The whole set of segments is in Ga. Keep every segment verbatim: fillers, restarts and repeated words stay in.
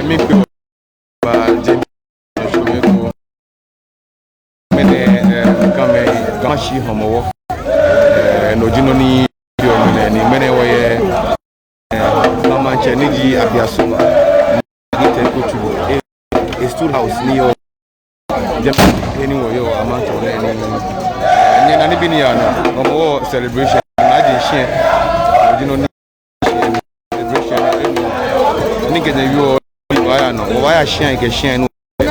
mikpee wɔ ba jɛ shɔmɛ ko. Mɛnɛ, eh, Gamɛi, Gamashie Hɔmɔwɔ. Eh, no ji nɔ ni yɔɔ mɛnɛ ni mɛnɛ wɔyɛ, eh, Ga Maŋtsɛ ni ji Abiasuma. Ni tɛ ko tu. Eh, eh, Stool House ni yɔɔ. Jɛmɛ he ni wɔyɔɔ Amantown nɛɛ ni, eh, nyɛna nibii ni yaa nɔ. Hɔmɔwɔ celebration. Naa ji shia. No ji nɔ ni celebration, eh, ni kɛ nyɛyɔɔ, wɔbaaya nɔ, wɔbaaya shia kɛ shia, ni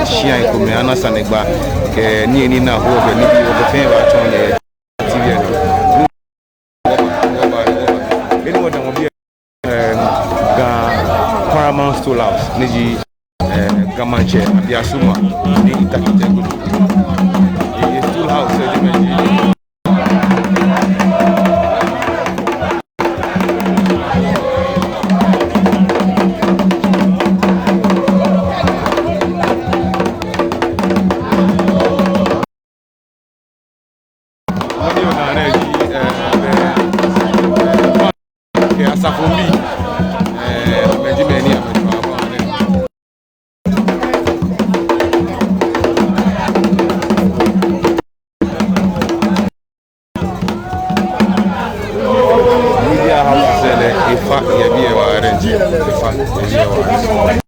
shia komɛi ana sanegbaa kɛ nii ni naa, wɔkɛ nibii, wɔkɛ fɛɛ baatsɔɔ nyɛ T V lɛ nɔ. Wɔba, wɔba, wɔba. Enɛ wɔdamɔ biɛ, eh, Ga Paramount Stool House, ni ji, eh, Ga Maŋtsɛ Abiasuma ni Tackie Teiko. Eh, Stool House, eh, jɛmɛ ji Asafobii, eh, amɛji mɛi ni amɛtswaa abɔ amɛ. Media house lɛ, efa yɛ biɛ waa, efa yɛ biɛ waa.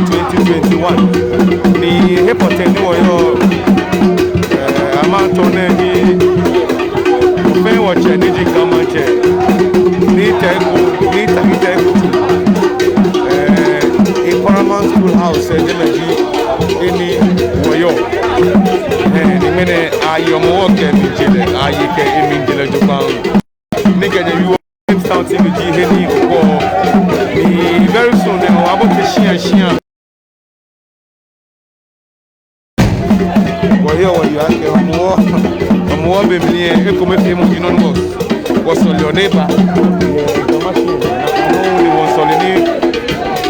twenty twenty-one. Ni he pɔtɛɛ ni wɔyɔɔ, eh, amrɔ nɛɛ ni wɔfɛɛ wɔtsɛ ni ji Ga Maŋtsɛ, Nii Teiko, Nii Tackie Teiko Tsuru, eh, e Paramount School House, eh, jɛmɛ ji he ni wɔyɔɔ. Eh, ni ŋmɛnɛ aye Hɔmɔwɔ kɛ emli je lɛ, aye kɛ emli je lɛ jogbaŋŋ. Ni kɛjɛ Jamestown T V ji he ni wɔkwɛɔ. Ni very soon, eh, wɔbaabote shia shia. Wɔyɔɔ wɔyeɔ akɛ Hɔmɔwɔ, Hɔmɔwɔ be mli lɛ, ekomefeemɔ ji nɔ ni wɔ, wɔsɔleɔ ni eba. Ni wɔsɔle ni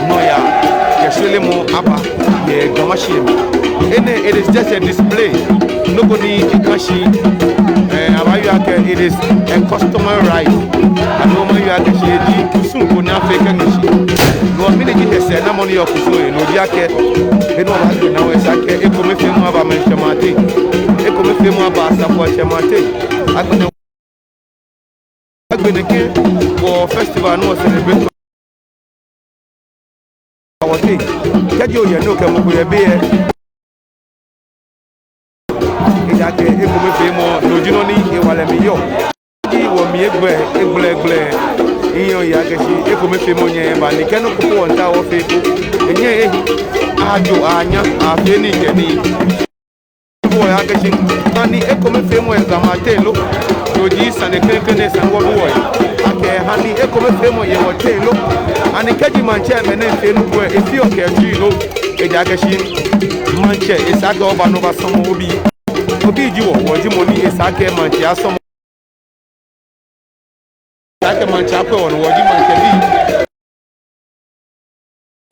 nɔyaa kɛ shwelemɔ aba yɛ Ga Mashi mli. Enɛ, it is just a display. Nɔ ko ni eka shi, eh, abaawie akɛ it is a customary rite. Aloo amɛwie akɛ shi eji kusum ko ni afee kɛŋmɛ shi. No mli ni ji he sɛɛnamɔ ni yɔɔ kusum lɛ, no ji akɛ, enɔ wɔbaagbe naa, esa akɛ ekomefeemɔ aba maŋtsɛmɛi ateŋ. Ekomefeemɔ aba asafoiatsɛmɛi ateŋ. Agbɛnɛ, agbɛnɛ kɛ wɔ festival ni wɔ celebrate wɔteŋ. Kɛji oyɛ ni okɛ mɔ ko yɛ biɛ, ejaakɛ ekomefeemɔ, no ji nɔ ni hewalɛ mli yɔɔ. Kɛji wɔmli egbɛ, egblɛ, egblɛ, ehiɔ akɛ shi ekomefeemɔ nyɛɛɛ eba, ni kɛ nɔ ko wɔmiitao wɔfee ko, enyɛɛɛ ehi, ajo, anya, afee nii kɛ nii. Wɔyakɛɛ shi, hani ekomefeemɔ yɛ Gamɛi ateŋ lo? No ji sane klɛŋklɛŋ ni esa ni wɔbi wɔhe. Akɛ hani ekomefeemɔ yɛ wɔteŋ lo? Ani kɛji maŋtsɛmɛi nɛɛ fee nɔ ko lɛ, efeɔ kɛ etsui lo? Ejaakɛ shi maŋtsɛ, esa akɛ oba ni obasɔmɔ obi. Obi ji wɔ, wɔ ji mɔ ni esa akɛ maŋtsɛ asɔmɔ. Esa akɛ maŋtsɛ akwɛ wɔ nɔ, wɔ ji maŋtsɛbii.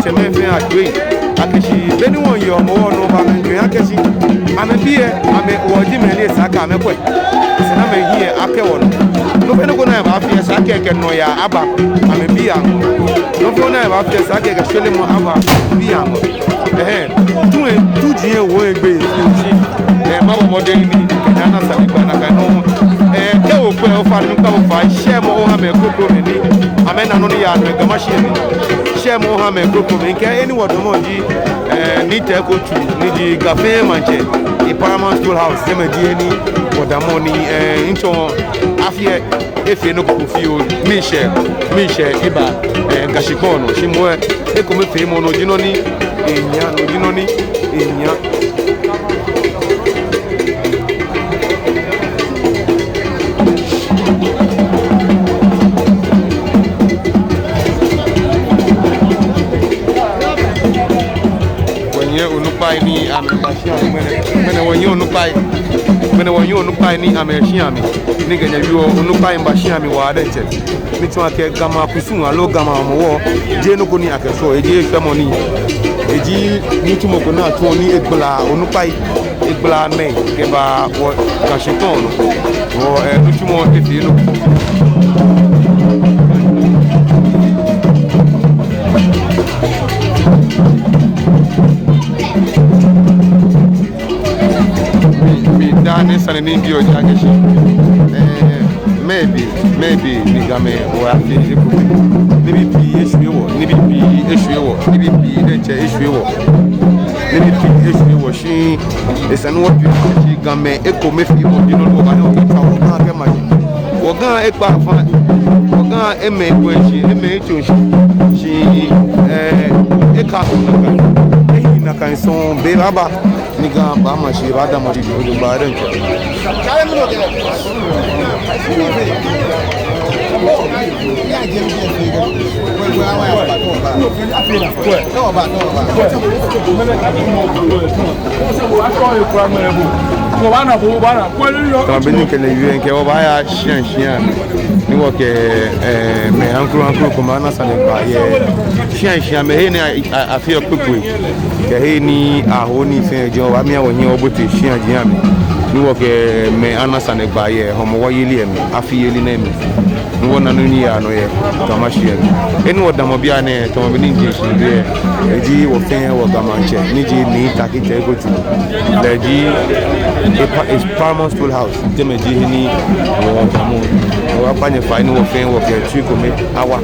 Tsɛmɛi fɛɛ atsui akɛ shi, be ni wɔyeɔ Hɔmɔwɔ nɔ, amɛmiijwɛŋ akɛ shi amɛbii lɛ, amɛ, wɔ ji mɛi ni esa akɛ amɛkwɛ. Esa ni amɛhiɛ akɛ wɔ nɔ. Nɔ fɛɛ nɔ ko ni abaafee, esa akɛ kɛ nɔyaa aba amɛbii aŋɔɔ. Nɔ fɛɛ nɔ ni abaafee, esa akɛ kɛ shwelemɔ aba amɛbii aŋɔɔ. Ɛhɛɛ, tu lɛ, tu ji lɛ, wo egbe. Shi, eh, mabɔ mɔdɛŋ ni kɛ ana sane gba nakai nɔŋŋ. Eh, kɛ okwɛ, ofainɛ, kɛ ofa, share mɔ oha mɛi krokomɛi ni amɛna nɔ ni yaa nɔ yɛ Gamɛi ashishi mli. Share mɔ oha mɛi krokomɛi. Kɛ he ni wɔdamɔ ji, eh, Nii Teiko Tsuru, ni ji Ga fɛɛ maŋtsɛ, e Paramount School House, jɛmɛ ji he ni wɔdamɔ ni, eh, mitsɔɔ afi lɛ, efee nɔ ko fioo. Miishɛɛ, miishɛɛ eba, eh, Ga shikpɔŋ nɔ. Shi moŋ lɛ, ekomefeemɔ, no ji nɔ ni ehia, no ji nɔ ni ehia. Wɔnyiɛ onukpai ni amɛba shia mli ŋmɛnɛ. Ŋmɛnɛ wɔnyiɛ onukpai. Ŋmɛnɛ wɔnyiɛ onukpai ni amɛyɛ shia mli. Ni kɛ nyɛbi wɔ, onukpai miiba shia mli waa diɛŋtsɛ. Mitsɔɔ akɛ Gamɛi akusum aloo Gamɛi Hɔmɔwɔ jeee nɔ ko ni akɛshwɛɔ, eji shwɛmɔ ni. Eji nitsumɔ ko ni atsuɔ ni egbalaa onukpai, egbalaa mɛi kɛba wɔ Ga shikpɔŋ nɔ. Wɔ, eh, nitsumɔ efee nɔ. Mi, miida ni sane ni mibi oja kɛshi. Eh, maybe, maybe, ni Gamɛi wɔyafee eko. Nibii pii eshwie wɔ, nibii pii eshwie wɔ, nibii pii diɛŋtsɛ eshwie wɔ. Nibii pii eshwie wɔ shi esa ni wɔbi shi Gamɛi ekomefeemɔ ji nɔ ni wɔbaanyɛ wɔkɛtswa wɔ Ga kɛma shi. Wɔ Ga ekpa fã, wɔ Ga emɛ ekwɛ shi, emɛ etso shi, shi, eh, eka nakai, ehi nakai sɔŋŋ, be baaba ni Ga baama shi, baadamɔ shi, ojo baadamɔ shi. Tamɔ bɔ ni mikɛ nyɛ wieɔ, mikɛɛ wɔbaaya shia shia, ni wɔkɛ, eh, mɛi aŋkroaŋkro komɛi ana sanegbaa yɛ shia shia, mɛi he ni a, a, afeɔ kpekpele, kɛ he ni ahoɔ nii fɛɛ jɛɔ, wɔbaamia wɔhiɛ wɔbote shia shia mli, ni wɔkɛ mɛi ana sanegbaa yɛ Hɔmɔwɔ yeli lɛ mli, afi yeli nɛɛ mli. Wɔna nɔ ni yaa nɔ yɛ Ga Mashie. He ni wɔdamɔ bianɛ, tamɔ bɔ ni mije shishi biɛ, eji wɔfɛɛ wɔ Ga Maŋtsɛ ni ji Nii Tackie Teiko Tsuru. Lɛ ji e pa-, e Paramount Stool House. Jɛmɛ ji he ni wɔdamɔ. Wɔkpa nyɛ fai ni wɔfɛɛ wɔkɛ tsui kome awa.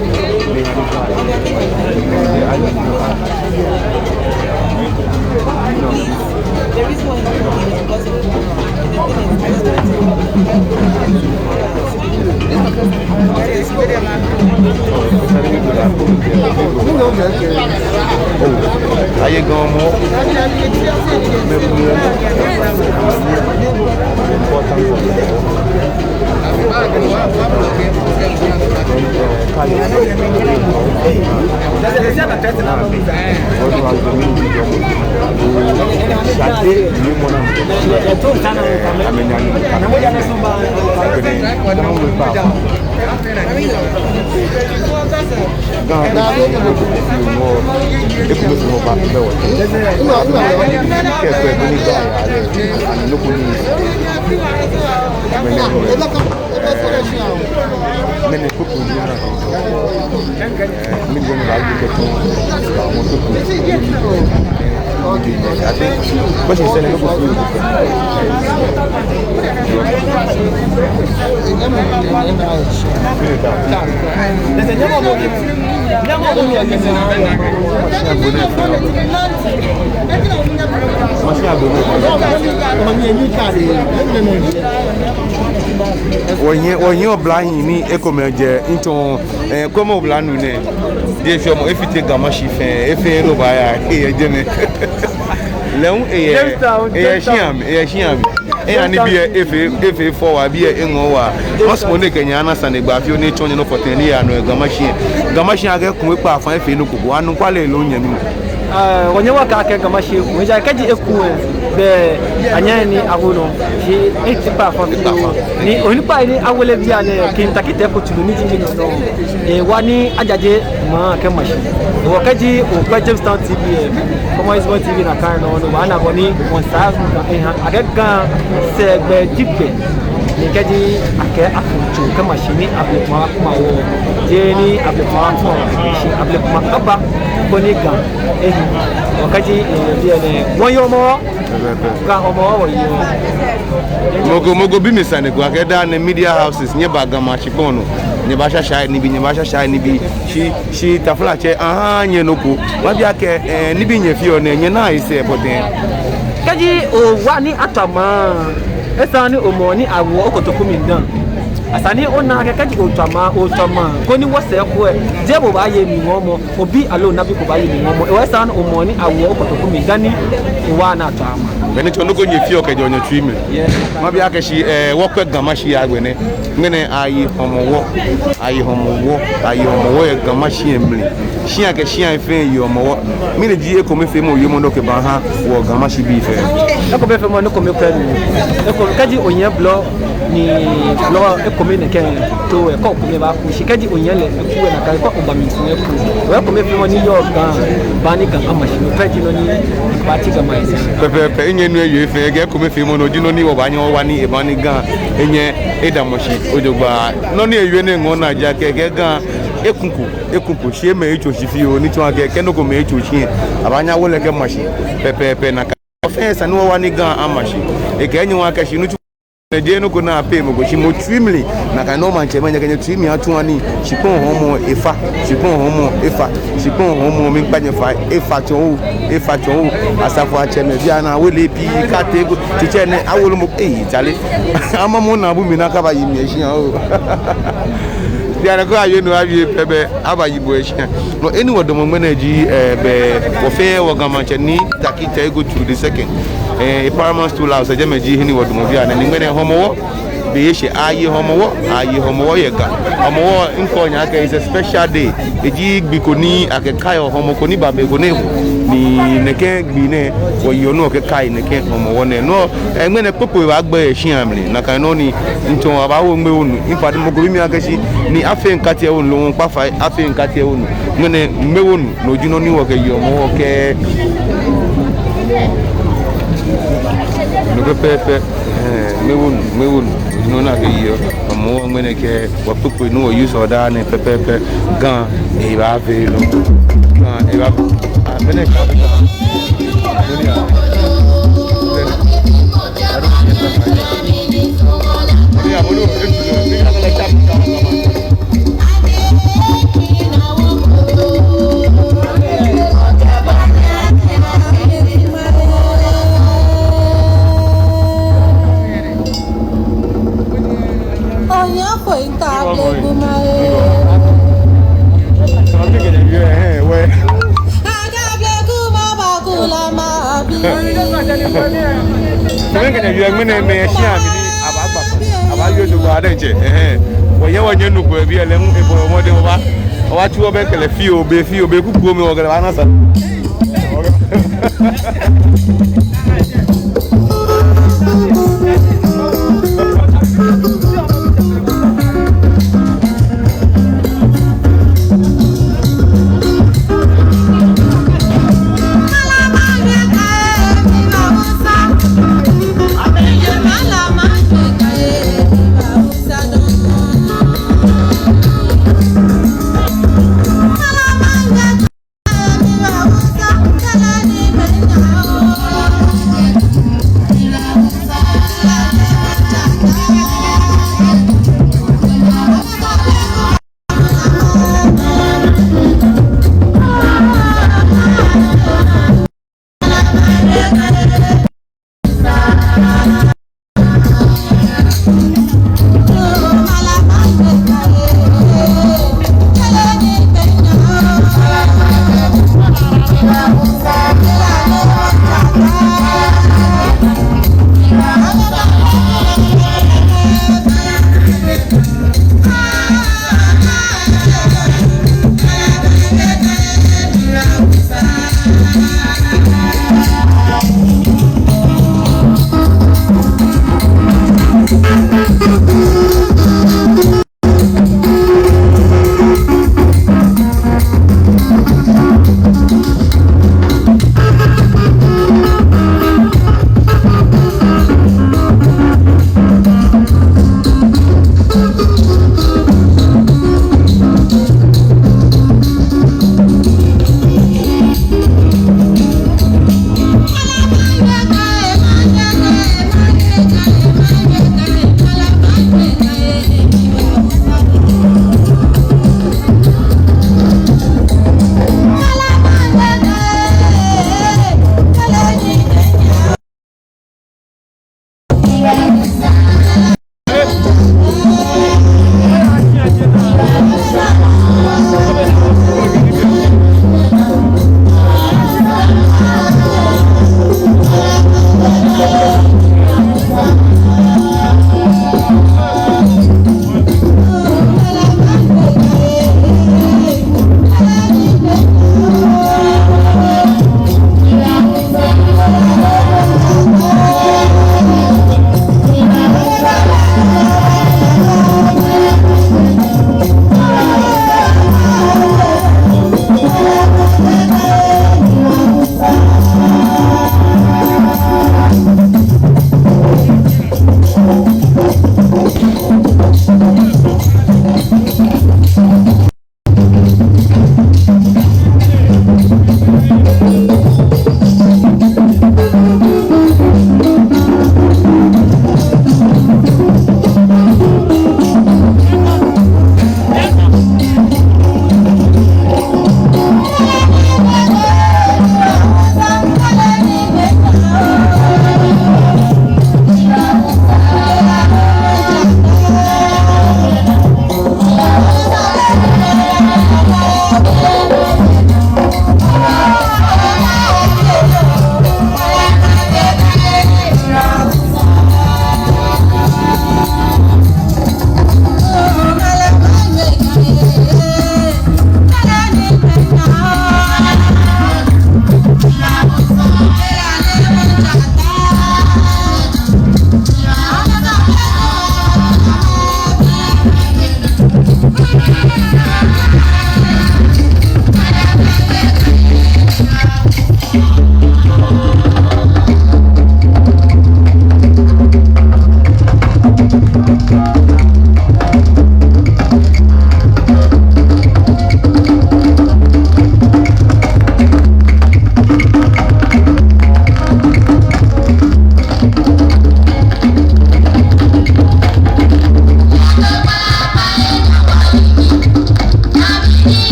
Aye, Ga mɔ. Wɔhiɛ, wɔhiɛ oblahii ni ekomɛi jɛ ŋtsɔ, eh, kwɛmɔ oblanuu nɛɛ. Jeee fioo mɔ, efite Ga Mashie fɛɛ, efee no baaya, eyɛ jɛmɛ. Lɛ hu eyɛ, Jamestown, eyɛ Jamestown. Shia mli, eyɛ shia mli. Eya ni biɛ efee, efee fɔ waa, biɛ eŋɔɔ waa. Masumɔ ni ekɛ nyɛ ana sane gbaa fioo ni etsɔɔ nyɛ nɔ fɔtɛɛ ni yaa nɔ yɛ Ga Mashie. Ga Mashie akɛ eku ekpa afã efee nɔ ko, anɔkwale loo nyɛmi. Ah, wɔnyɛŋ wɔkɛɛ akɛ Ga Mashie eku, ejaakɛ kɛji eku lɛ, bɛ anyɛɛɛ ni awo nɔ, shi eti kpa afã fioo. Ni onukpai ni awo lɛ bianɛ, King Tackie Teiko Tsuru ni ji enyɔ nɔ. Ewa ni ajaje maŋ kɛ Mashie. Hewɔ kɛji okwɛ Jamestown T V lɛ, Kɔmɔ Isbon T V nakai nɔŋŋ, obaana bɔ ni wɔsaa eha akɛ Ga sɛɛgbɛ ji gbɛ. Ni kɛji akɛɛ afutu kɛ Mashie ni ablekuma kuma wɔ. Jeee ni ablekuma kuma wɔ. Shi ablekuma aba koni Ga ehi. Hewɔ kɛji, eh, biɛ nɛɛ, wɔyɔɔ mɔ. Ga Hɔmɔwɔ wɔyɔɔ. Mɔ ko, mɔ ko bi mi sane ko akɛ daa nɛɛ media houses, nyɛbaa Ga Mashie shikpɔŋ nɔ, nyɛbaashasha nibii, nyɛbaashasha nibii. Shi, shi taflatsɛ, ahaaa nyɛ nɔ ko. Mabi akɛ, eh, nibii nyɛfeɔ nɛɛ, nyɛnaa he sɛɛ pɔtɛɛ? Kɛji owa ni atswa maŋ, esa ni omɔ ni awoɔ okotoku mli dã. Esa ni ona akɛ kɛji otswa maŋ, otswa maŋ, koni wɔsɛɛ ko lɛ, jeee bo baaye mli ŋɔɔmɔ. Obi aloo onabi ko baaye mli ŋɔɔmɔ. Hewɔ esa ni omɔ ni awoɔ okotoku mli dani owa ni atswa maŋ. Beni tsɔ nɔ ko nyɛfeɔ kɛjɛɔ nyɛtsui mli. Yes. Mabi akɛ shi, eh, wɔkwɛ Ga Mashie agbɛnɛ. Ŋmɛnɛ aye Hɔmɔwɔ, aye Hɔmɔwɔ, aye Hɔmɔwɔ yɛ Ga Mashie mli. Shia kɛ shia fɛɛ ye Hɔmɔwɔ. Mɛni ji ekomefeemɔ wiemɔ ni okɛbaaha wɔ Ga Mashie bii fɛɛ? Ekomefeemɔ ni okɛbaakwɛ nɔ. Ekome, kɛji onyiɛ blɔ ni blɔ ekome nɛkɛ too lɛ, kɛ okome baaku shi. Kɛji onyiɛ lɛ eku lɛ nakai, kɛ oba mli shi eku. Ekomefeemɔ ni yɔɔ Ga, bɔ ni Ga ama shi, no pɛ ji nɔ ni baatsi Ga Mashie. Pɛpɛɛpɛ, enyɛ nu ewie fɛɛ, kɛ ekomefeemɔ nɔ ji nɔ ni wɔbaanyɛ wɔwa ni eba ni Ga enyɛ edamɔ shi jogbaŋŋ. Nɔ ni ewie nɛɛ ŋɔɔ naa ji akɛ, kɛ Ga ekuko, ekuko shi emɛ etso shi fioo, ni tsɔɔ akɛ, kɛ nɔ ko mɛ etso shi lɛ, abaanyɛ awo lɛ kɛ Mashie. Pɛpɛɛpɛ nakai. Wɔfɛɛ esa ni wɔwa ni Ga ama shi. Ekɛ enyɛ wa kɛ shi nitsumɔ nɛɛ jeee nɔ ko ni afeɔ mɔ ko shi mɔ tsui mli. Nakai nɔŋŋ maŋtsɛmɛi, nyɛkɛ nyɛtsui mli atua nii. Shikpɔŋ hɔɔmɔ efa, shikpɔŋ hɔɔmɔ efa, shikpɔŋ hɔɔmɔ, miikpa nyɛ fai, efa tsɔ oo, efa tsɔ oo. Asafoatsɛmɛi, bianɛ awo lɛ pii, kɛ atee ko, tsitsɛ nɛɛ, awo lɛ mɔ, ei, chale. Amamɔ naabu mli ni akɛbayi mi yɛ shia oo. Bianɛ kɛ awie nɔ awie pɛ bɛ, abayi bo yɛ shia. No, he ni wɔdamɔ ŋmɛnɛ ji, eh, bɛ, wɔfɛɛ wɔ Ga Maŋtsɛ Nii Tackie Teiko Tsuru the second. Eh, Paramount Stool House, jɛmɛ ji he ni wɔdamɔ bianɛ. Ni ŋmɛnɛ Hɔmɔwɔ be eshɛ, aye Hɔmɔwɔ, aye Hɔmɔwɔ yɛ Ga. Hɔmɔwɔ, ŋkɛɔ nyɛ akɛ, it's a special day. Eji gbi ko ni akɛkaiɔ hɔmɔ ko ni ba be ko ni eho. Ni nɛkɛ gbi nɛɛ, wɔyeɔ nɔ kɛkai nɛkɛ Hɔmɔwɔ nɛɛ. No, eh, ŋmɛnɛ kpokpoi baagbɛ yɛ shia mli, nakai nɔŋŋ ni ŋtsɔɔ abaawo ŋmɛ wonu. In fact, mɔ ko bi mi akɛ shi, ni afee ŋkatiɛ wonu loo ŋkpa fai, afee ŋkatiɛ wonu. Ŋmɛnɛ ŋmɛ wonu, no ji nɔ ni wɔkɛyeɔ Hɔmɔwɔ kɛ. No pɛpɛɛpɛ, eh, ŋmɛ wonu, ŋmɛ wonu. Nɔ ni akɛyeɔ, amɛ ŋmɛnɛ kɛ wɔkpokpoi ni wɔ use ɔ daa nɛɛ pɛpɛɛpɛ, Ga ebaafee nɔ. Ga ebaa, ah, mɛnɛ ka Ga. Onye afọ ita ableguma e. Aga ableguma bakula ma bi. Sani kɛnɛ yɔ ŋmɛnɛ mɛ shi ami ni abaagba. Abaawie jogbaŋŋ diɛŋtsɛ. Ɛhɛɛ. Wɔyɛ wɔnyɛ nɔ ko ebi lɛ ŋu ebɔ mɔdɛŋ wɔba. Wɔbaatsu wɔbɛŋkɛ lɛ fioo, be fioo, be kukuoo mli wɔkɛ lɛ baana sane.